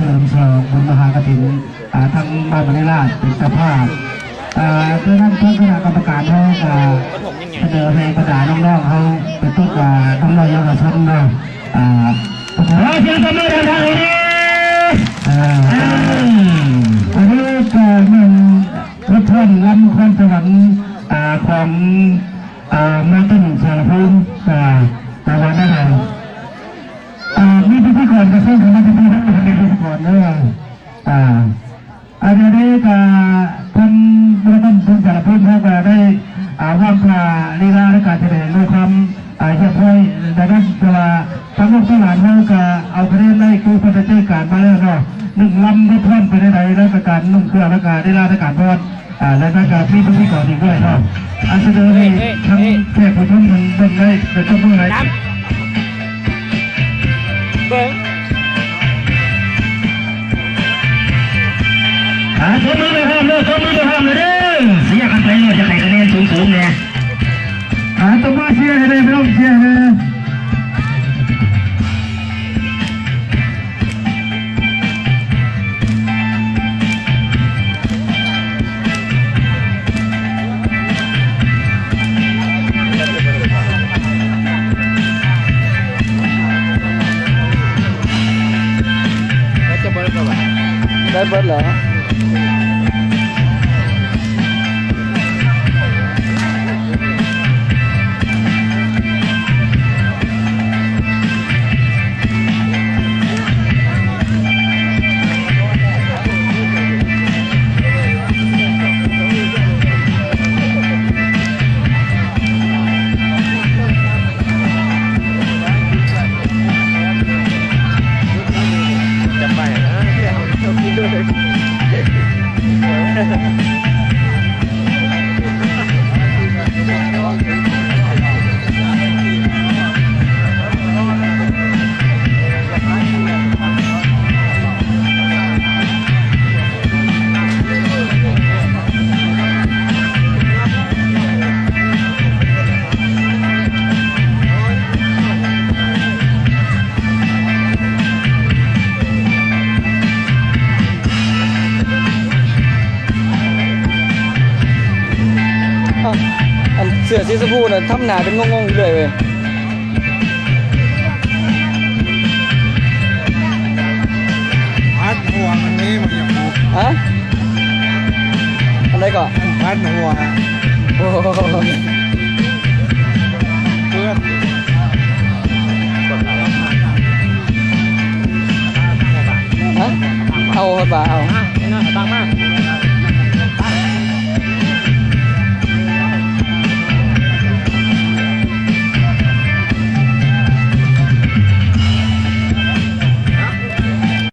ເຫຼີມສະຫຼອງບຸນມະຫາກະຖິນ ອ່າ ທາງບ້ານມະນີລາດເປັນເຈົ້າພາບ. ອ່າ ດັ່ງນັ້ນ ທາງຄະນະກຳມະການເຮົາກໍສະເໜີໃຫ້ບັນດານ້ອງໆເຮົາ ເປັນຕົ້ນວ່ານ້ອງໆເຍົາວະຊົນເນາະ ອ່າ ຂໍສຽງຕົບມືດັງໆອີກເດີ. ອ່າ ອັນນີ້ກໍແມ່ນ ລະຄອນລຳຄອນສະຫວັນ ອ່າ ຂອງ ອ່າ ມ.ຕົ້ນ ສາລະພູມ ອ່າ ຕາວານນາດາວ ອ່າ ມີພິທີກອນກະເຊີນຄະນະພິທີເດີ ມີພິທີກອນເດີ ອ່າ ອັນນີ້ກະທາງ ມ.ຕົ້ນ ສາລະພູມເຮົາກະໄດ້ ອ່າ ວາງທ່າລີລາໃນການສະແດງດ້ວຍຄວາມ ອ່າ ຮຽບຮ້ອຍ ດັ່ງນັ້ນ ແຕ່ວ່າທາງລູກທາງຫຼານເຮົາກະເອົາຄະແນນໄດ້ຄືເພິ່ນໄດ້ແຈ້ງການມາແລ້ວເນາະ ໜຶ່ງລຳລະຄອນເປັນແນວໃດ ແລ້ວກະການນຸ່ງເຄື່ອງ ແລ້ວກະລີລາໃນການຟ້ອນ ອ່າ ແລ້ວກະມີພິທີກອນອີກດ້ວຍເນາະ ອາ ສະເໜີໃຫ້ທາງແຂກຜູ້ຊົມເພິ່ນເບິ່ງໄດ້ ໄດ້ຕົບມືໃຫ້ ເບິ່ງ ອ່າ ຕົບມືໄປພ້ອມເດີ ຕົບມືໄປພ້ອມເດີ ເຊຍກັນໄປໂລດ ຢາກໃຫ້ຄະແນນສູງໆແດ່ ອ່າ ຕົບມືເຊຍໃຫ້ແດ່ ພີ່ນ້ອງ ເຊຍໃຫ້ແດ່. ໄດ້ເບິດແລ້ວ. ອ້າວ ອັນເສື້ອສີຊຳພູນະ ທຳໜ້າເປັນງົງໆຢູ່ເລື້ອຍເວີຍ. ພັນຫົວມັນມີບໍ່ຢາກປູກ? ຮະ? ອັນໃດກໍ? ພັນຫົວ. ໂອ້ໂຫ ເພື່ອນ. ຮະ? ເອົາ ເອົາ ເອົາ.